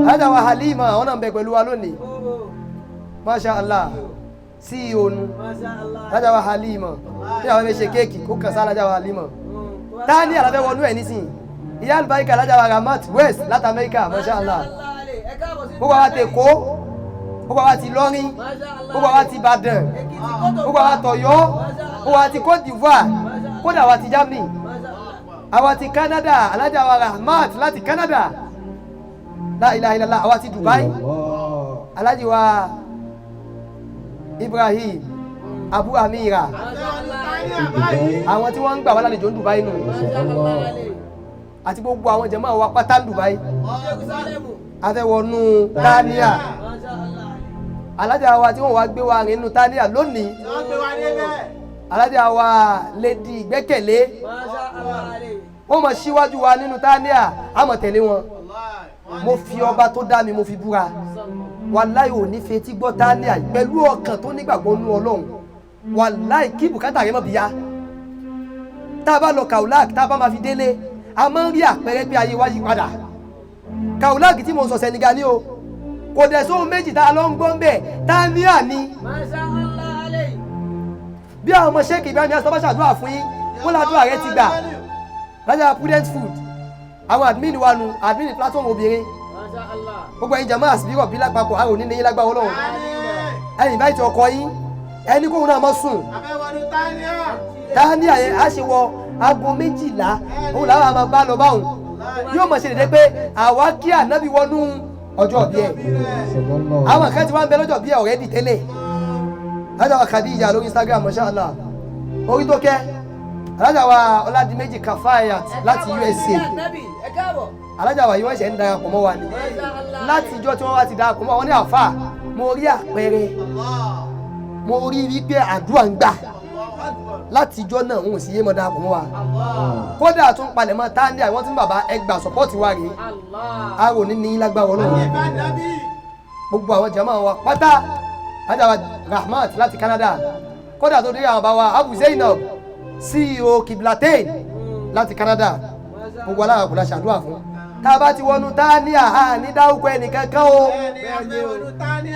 Alájà wa Halima, àwọn náà ń bẹ pẹ̀lú wa lónìí, masha Allah, CEO nu. Masha Allah. Alájà wa Halima, bí àwọn ẹbí ṣe kéèkì kó kàn sí alájà wa Halima tá ní àlàfẹ́ wọnú ẹ̀ nísìnyí. Ìyá àlùbáríkà alájà wa Ramat West láti Amẹ́ríkà, masha Allah. Alẹ́. Ẹ káàbọ̀ sí. Gbogbo àwa ti Èkó, gbogbo àwa ti Ìlọrin, Masha Allah. gbogbo àwa ti Ìbàdàn, Èkìtì kótó. gbogbo àwa tọ̀yọ́, gbogbo àwa ti Côte d'Ivoire, kódà àwa ti Germany, Masha Allah. àwa ti Canada, alájà wa Rahmat láti Canada, la ilaha illallah, àwa ti Dubai, alájì wa Ibrahim Abu Amira, Masha Allah. àwọn tí wọ́n ń gbà wá lálejò ní Dubai nù, Masha Allah alẹ́. àti gbogbo àwọn jàmáà wa pátá ní Dubai. Jerusalem. Afẹ́wọnú tania. Masha Allah. Alájà wa tí wọ́n wá gbé wa rìn nínú tania lónìí, Wọ́n gbé wa débẹ̀. alájà wa Lady Ìgbẹ́kẹ̀lé, Masha Allah alẹ́. wọ́n mọ̀ síwájú wa nínú tania, á mọ̀ tẹ̀lé wọn. Mo fi ọba tó dá mi, mo fi búra, wàláì, ò ní fetí gbọ́ tania pẹ̀lú ọkàn tó nígbàgbọ́ nú Ọlọ́run, wàláì, kí bùkátà rẹ mọ̀ bíyá. Tá a bá lọ Kaolack, tá a bá máa fi délé, a máa ń rí àpẹẹrẹ pé ayé wa yí padà. Kaolack tí mo sọ, Senegal ni o, kò dẹ̀ sóhun méjì tá a lọ ń gbọ́ ń bẹ̀, tania ni. Masha Allah alẹ́. Bí àwọn ọmọ Sheikh Ibrahim yasọ bá ṣàdúrà fún yín, wọ́n ládùúrà rẹ ti gbà. Rájà Prudent Food, àwọn admin wa nu, admin platform obìnrin. Masha Allah. Gbogbo ẹ̀yin jàmáà àsìbírọ̀ bí lápapọ̀, àwọn òní ní yín lágbára Ọlọ́run. Ẹ̀yin báyìí ti ọkọ yín, ẹni kóhun náà mọ́ sùn. Afẹ́wọ́nú tania. Tania yẹn á ṣe wọ aago 12, òun làwọn àmọ́ bá lọ báwọn yóò mọ̀ ṣe dédé pé àwa kí ànábì wọnú ọjọ́ bí ẹ̀. Àwọn kan ti wá ń bẹ lọ́jọ́ bí ẹ̀ already tẹ́lẹ̀. Alájà wa Khadija lórí Instagram, masha Allah, orí tó kẹ́. Alájà wa Ọládìméjì Kafayat láti USA. Ẹ káàbọ̀. Alájà wa yìí, wọ́n ṣe ń darapọ̀ mọ́ wa ni. Masha Allah. Láti ìjọ tí wọ́n wá ti darapọ̀ mọ́ wọn ní àfà, mo rí àpẹẹrẹ, mo rí wípé àdúrà ń gbà. Láti ìjọ náà, òun sì yé mọ́ darapọ̀ mọ́ wa. Kódà tún palẹ̀ mọ́ tania, wọ́n tún bàbá ẹgbà support wa rèé. Allah. A ò ní ní lágbára Ọlọ́run. Ìbá nàbí. Gbogbo àwọn jàmáà wa pátá, alájà wa Rahmat láti Canada, kódà tó dé àwọn bá wa Abu Zainab, CEO Kiblatain láti Canada, gbogbo alára kò la ṣàdúrà fún. Tá a bá ti wọnú tá ní àhá ní dárúkọ ẹnìkankan o.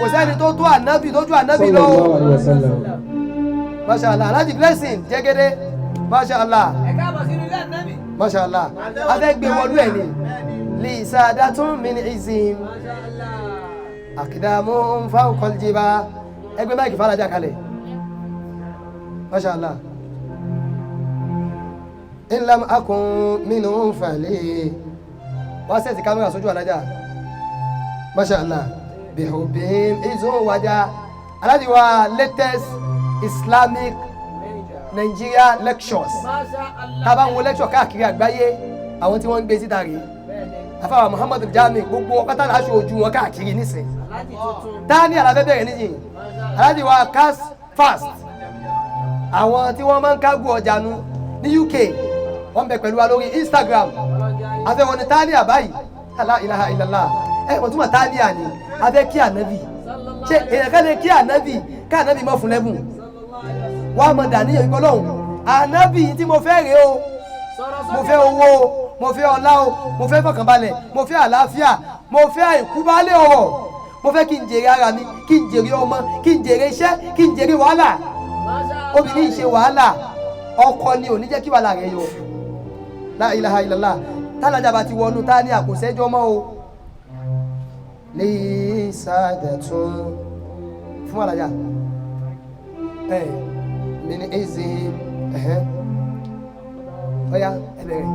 Kò sẹ́ni tó tó ànábì tó ju ànábì lọ o. Sallallahu alaihi wasallam. Masha Allah, Alhaji Blessing Jẹ́gẹ́dẹ́, masha Allah. Ẹ káàbọ̀ sínú ilé ànábì. Masha Allah, a fẹ́ gbé wọnú ẹ̀ ni lisadatun min izim Masha Allah. akidamu fawqal jiba. Ẹgbẹ́ máìkì fàlájà kalẹ̀. Masha Allah, in lam akun minhum fali. Wá sẹ́ẹ̀tì kámẹ́rà sójú alájà. Masha Allah, bihubbihim izun waja. Aláàjì wa, latest Islamic Nigeria lectures. Masha Allah. Tá a bá ń wo lecture káàkiri àgbáyé, àwọn tí wọ́n ń gbé síta rèé. Bẹ́ẹ̀ni. Afáwa Muhammadu Jami, gbogbo pátá láṣọ ojú wọn káàkiri nísìn. Aláàjì tuntun. Tá ní àlàfẹ́ bẹ̀rẹ̀ níyìn. Aláàjì wa Cash Fast, àwọn tí wọ́n máa ń kágùn ọjà nu ní UK, wọ́n bẹ pẹ̀lú wa lórí Instagram. Afẹ́wọn ni tania báyìí. La ilaha illallah. Ẹ wọ́n túmọ̀ tania ni afẹ́ kí ànábì. Ṣé èèyàn ká lè kí ànábì ká ànábì mọ́ fún lẹ́bùn? Wàá mọ̀ dàníyàn wípé Ọlọ́run ànábì tí mo fẹ́ rèé o, mo fẹ́ owó o, mo fẹ́ ọlá o, mo fẹ́ fọkànbalẹ̀, mo fẹ́ àlàáfíà, mo fẹ́ àìkúbálẹ̀ ọ̀rọ̀, mo fẹ́ kí n jèrè ara mi, kí n jèrè ọmọ, kí n jèrè iṣẹ́, kí n jèrè wàhálà. Obìnrin ṣe wàhálà, ọkọ ni ò ní jẹ́ kí wàhálà rẹ̀ yọ. La ilaha illallah. Tálájà bá ti wọnú tá ní àkóṣẹ́jọ́ mọ́ o lè sàdẹ̀tún fún alájà ẹ̀ mi ní ẹ̀zẹ̀ ẹ̀hẹ́ ọ̀yá ẹ bẹ̀rẹ̀.